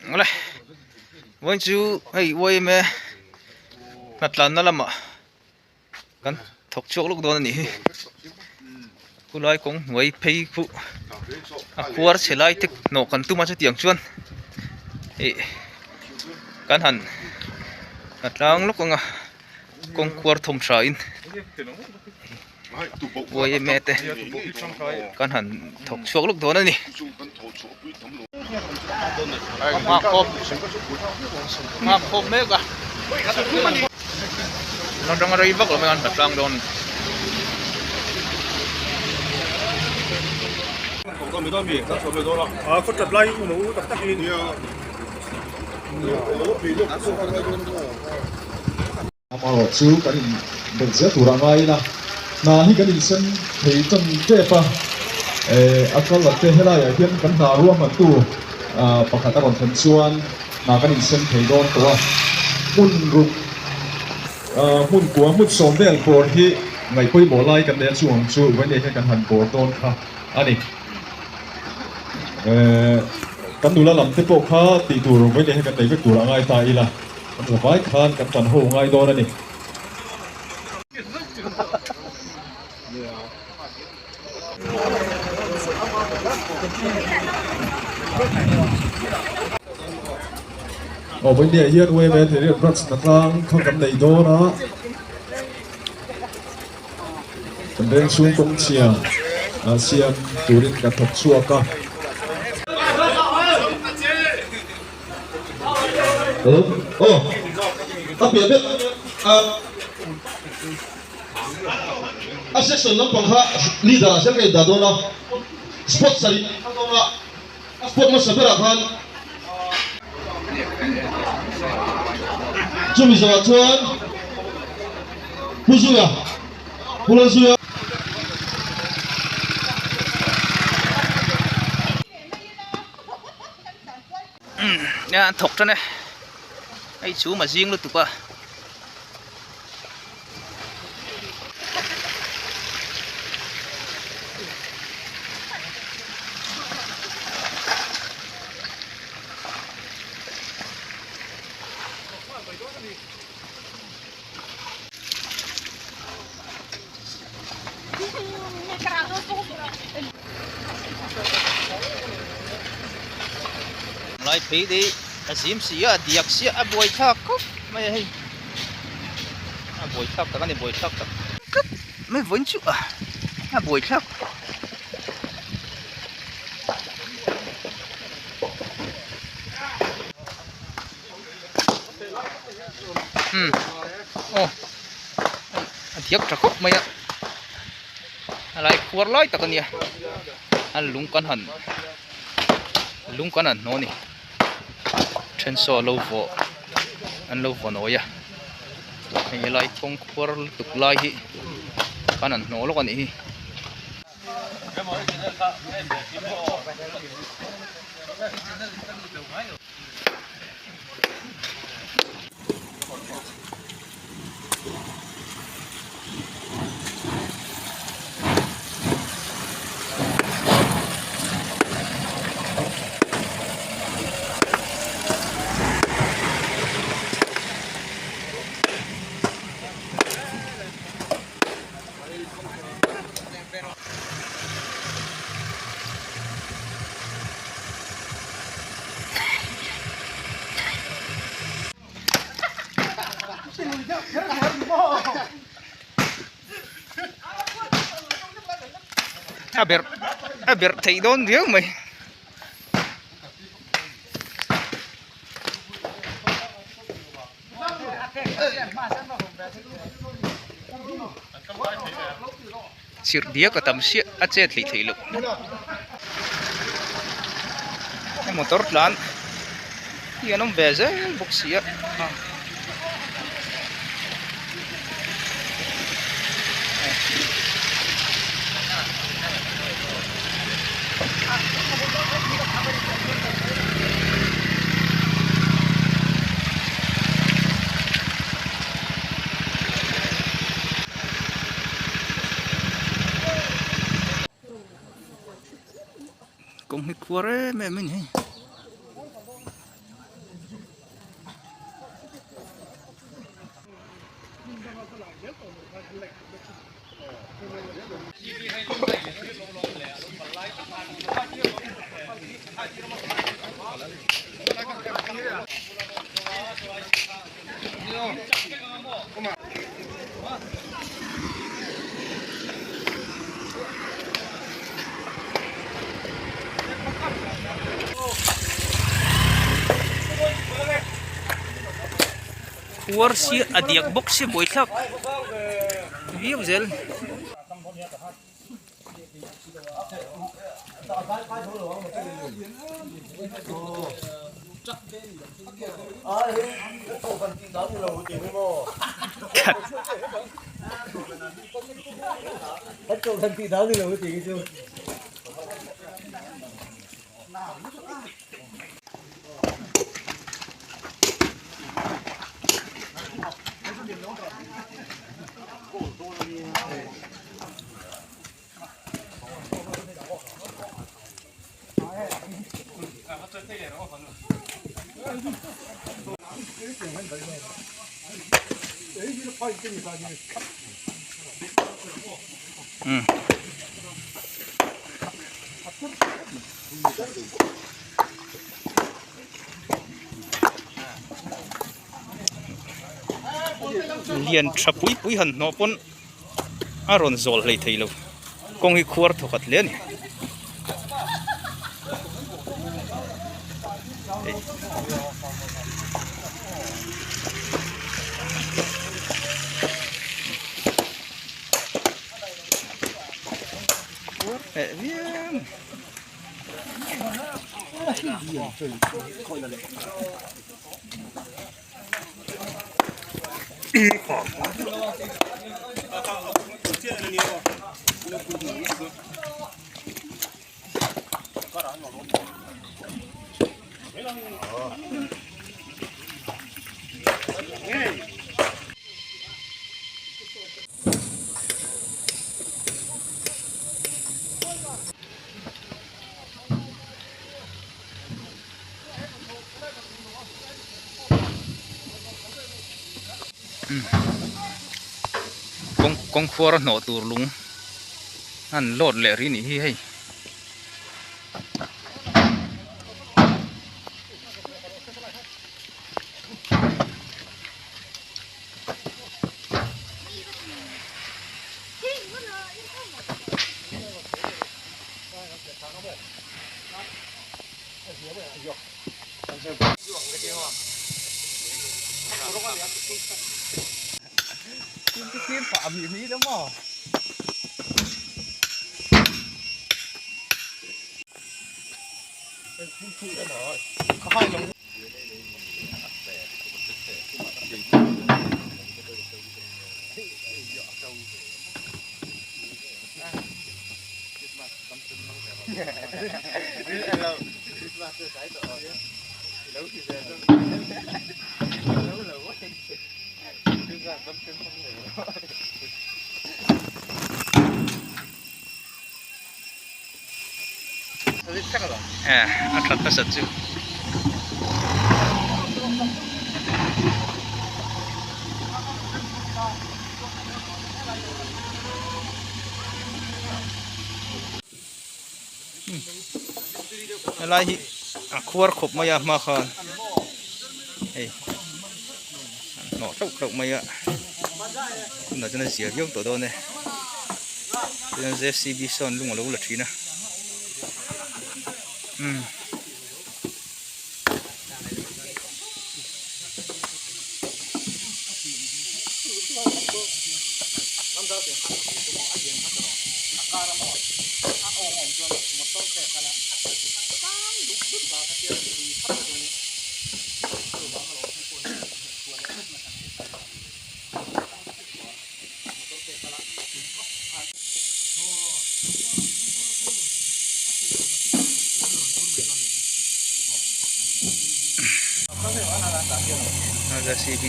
Awle vawiin chu hei yma hnatlanna lamah kan thawk chhuak lawk dawn a nih hi khulai kawng hnuai phei khu a khuar chhe lai te hnawh kan tum a chutiang chuan ih kan han hnatlang lawk ang a kawng khuar thawm tha in. Yma te kan han thawk chhuak lawk dawn a ni. Nghak khawp mek a. Atanga rei vak lo mai an tlang dawn. Amaherawh chu kan in belh zel tur a ngai ila, hna hi kan insem thei tan tep a, a kal lat te helaiah hian kan hna ruahmantu pakhat a rawn thlen chuan hna kan insem thei dawn tawh a, hmun ruk hmun kua hmun sawm vel bawr hi ngaih pawimawh lai kan nei a chung ang chu vawiin hian kan han bawr dawn kha a ni. Kan nula lam te pawh kha tih tur vawiin hian kan nei vek tur a ngai ta ila. Kan zavai khan kan tan ho ngai dawn a ni. Aw vawinia hian UMA Therian Branch hnatlang kha kan nei dawn a, kan veng chhung kawng chhia siam turin kan thawk chhuak a. Hello aw a piah deuh a a section lampang kha leader ah hian ka indah dawn a spot sarih a dawn a a spot hmasa berah khan chumi zawhah chuan Pu Zuia Pu Lalzuia. Nia an thawk tan e hei chhum a zing lutuk a. Lai phei te hi a zim si a a diak si a a buai thlak khawp mai a hei a buai thlak tak a ni buai thlak tak tlat mai vawiin chu a buai thlak. Umm aw a diak tha khawp mai a a lai khuar lai tak a nia a lung kan han lung kan han hnawh a ni then saw a lo vawh an lo vaw nawi a hei helai kawng khuar lutuk lai hi kan han hnawh lawk a nih hi. A berh a berh theih dawn viau mai. Chirh diak a tam siah a chet hlih theih loh motor tlan hi an awm ve zel bawk si a. Kawng hi khuar em em a ni hei. Khuar si a diak bawk si buaithlak viau zel. Lian tha pui pui han hnawh pawn a rawn zawl hlei thei lo kawng hi khuar thaw khat hle a ni. Kawng kawng khuar a hnawh tur lung an load leh rih nih hi hei. A that nasat chu. Helai hi a khuar khawp mai a hma khan hei an hnawh hlauh hlauh mai a tunah chuan a zia viau tawh dawn e chuan J C B sawn lung alo la thin a umm. J C B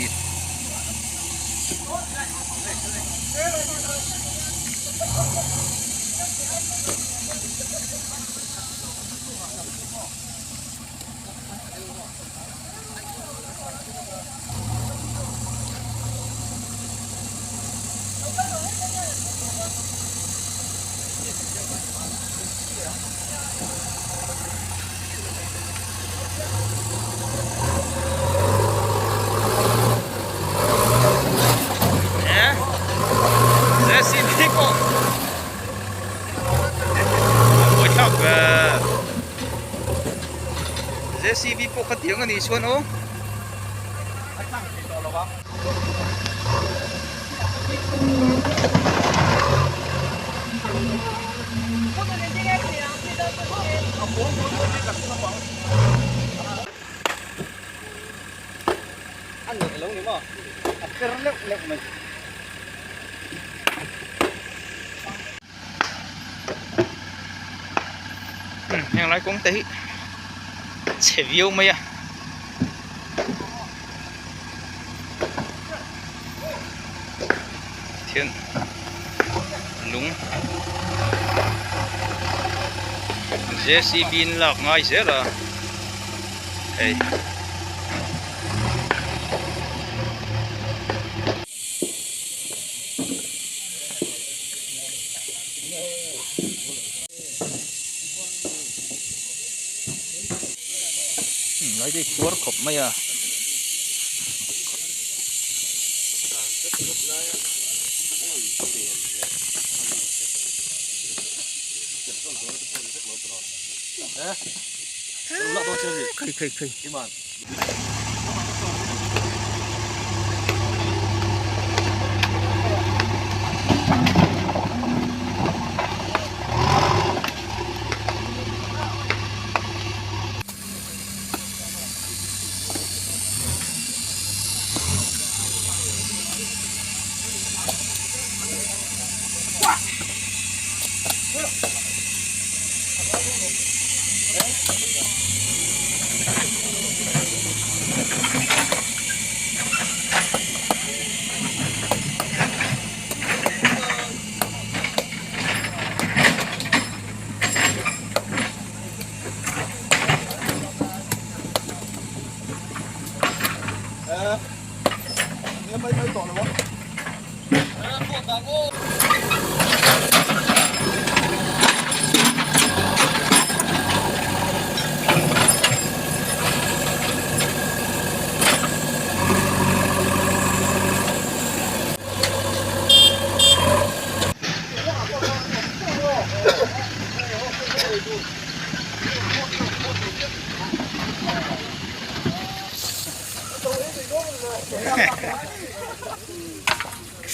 Jcb pawh kha tiang a nih chuan aw. Heng lai kawng te hi chhe viau mai a. Thian lung JCB in lak ngai zel a hei. Lai te khuar khawp mai a. Khai khai khai.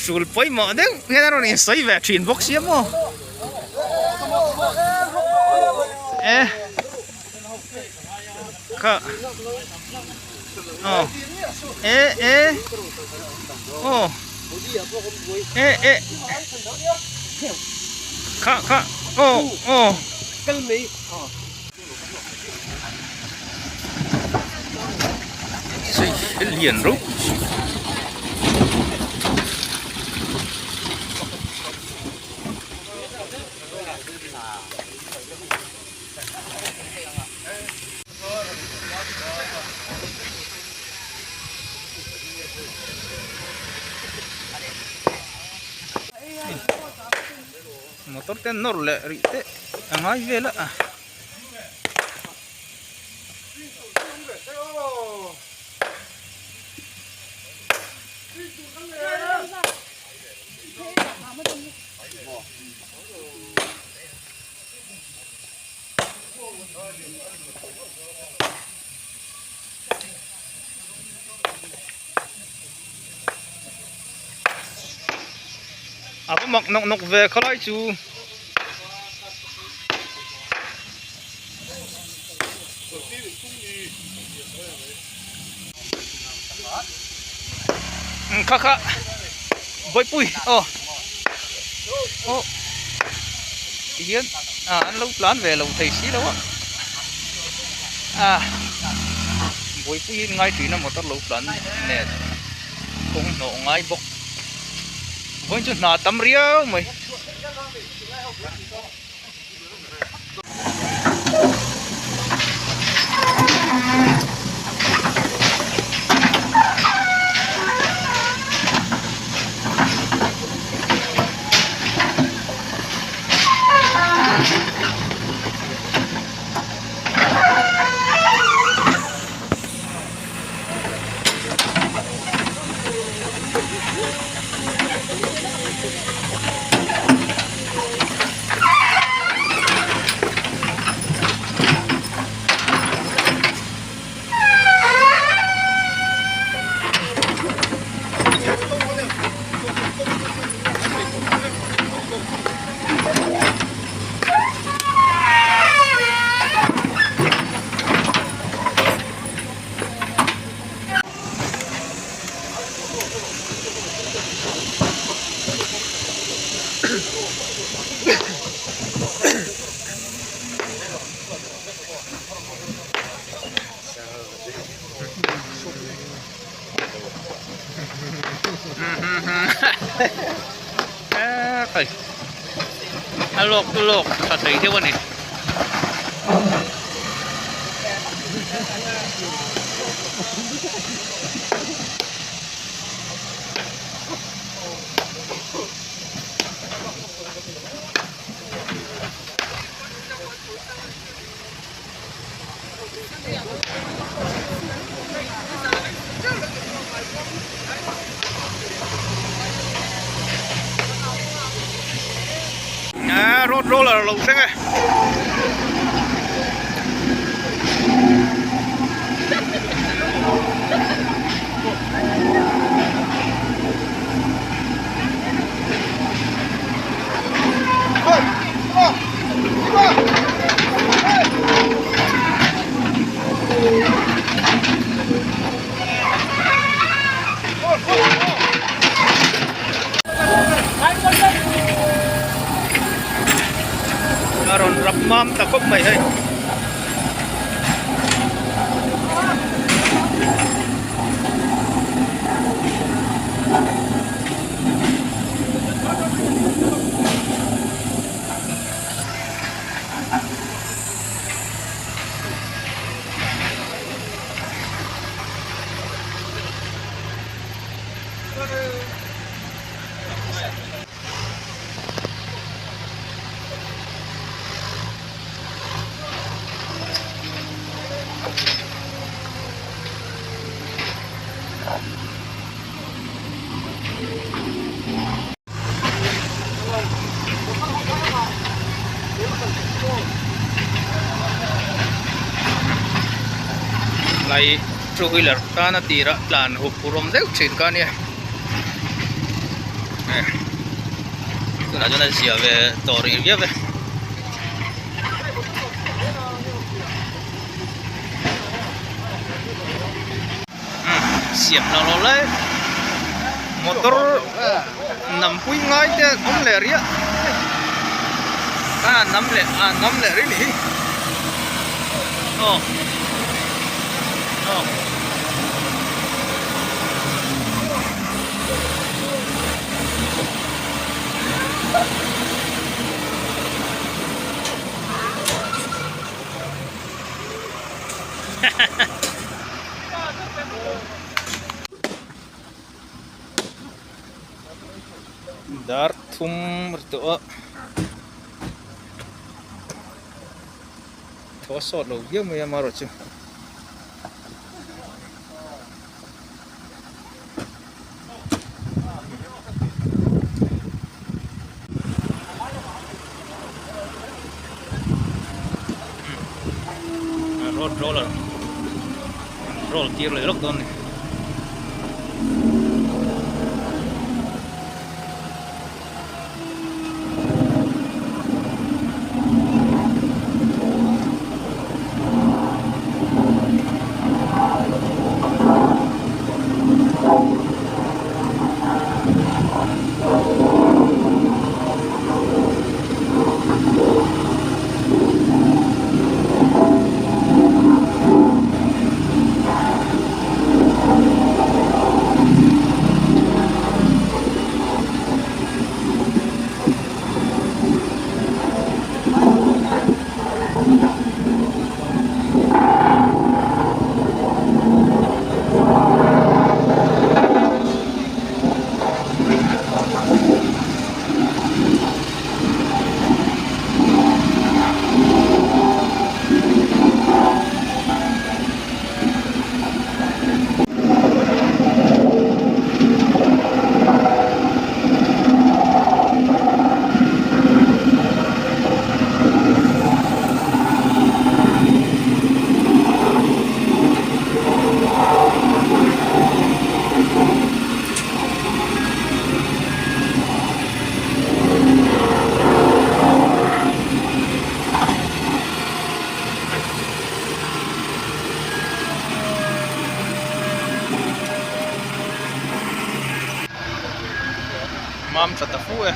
Hrul pawimawh deuh hian a rawn insawi ve thin bawk sia maw e kha aw e e aw e e kha kha aw aw. Lian ropui si. Motor te an nawr leh rih teh a ngai vel a. A va mak nawk nawk ve khawlai chu. Kha kha bawihpui aw aw tihian ah an lo tlan ve lo thei si lo a ah bawihpui hi ngai thin a motor lo tlan nen kawng hnawh ngai bawk vawiin chu hna tam riau mai. Hei a lawk chu lawk tha thei deuh a ni. Road roller a lo thleng e. A rawn rap mam ta khawp mai hei. Lai two wheeler tana tirah tlan hup hurawm deuh thin kha ania tunah chuan a zia ve tawh rih viau e. Siam lo lo lai motor nam pui ngai te awm leh riah a nam leh a nam leh rih ni aw aw. Dar thum ri tawh a thaw sawt lo viau mai a marawh chu. Road roller roll tir leh lawk dawn a ni. Mam tha ta fu e.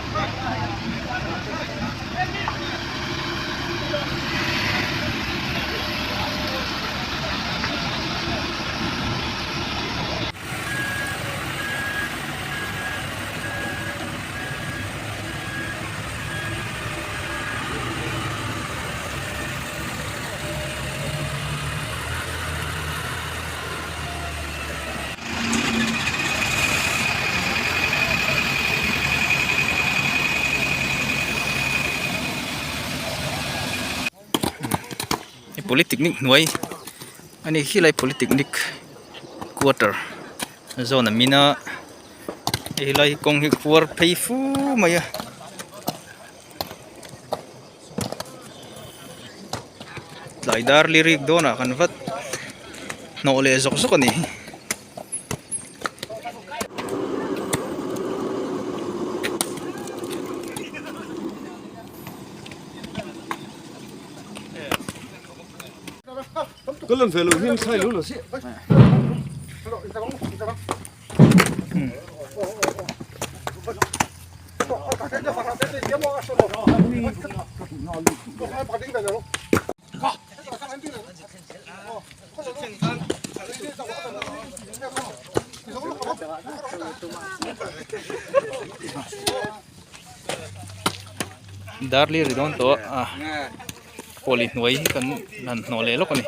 Polytechnic hnuai a ni khilai Polytechnic quarter zawn a min a hei lai kawng hi khuar phei fu mai a. Tlai dar lirik dawnah kan vat hnawh leh zawk zawk a ni. Darli ri dawn tawh a pawlih hnuai hi kan han hnawh leh lawk a ni.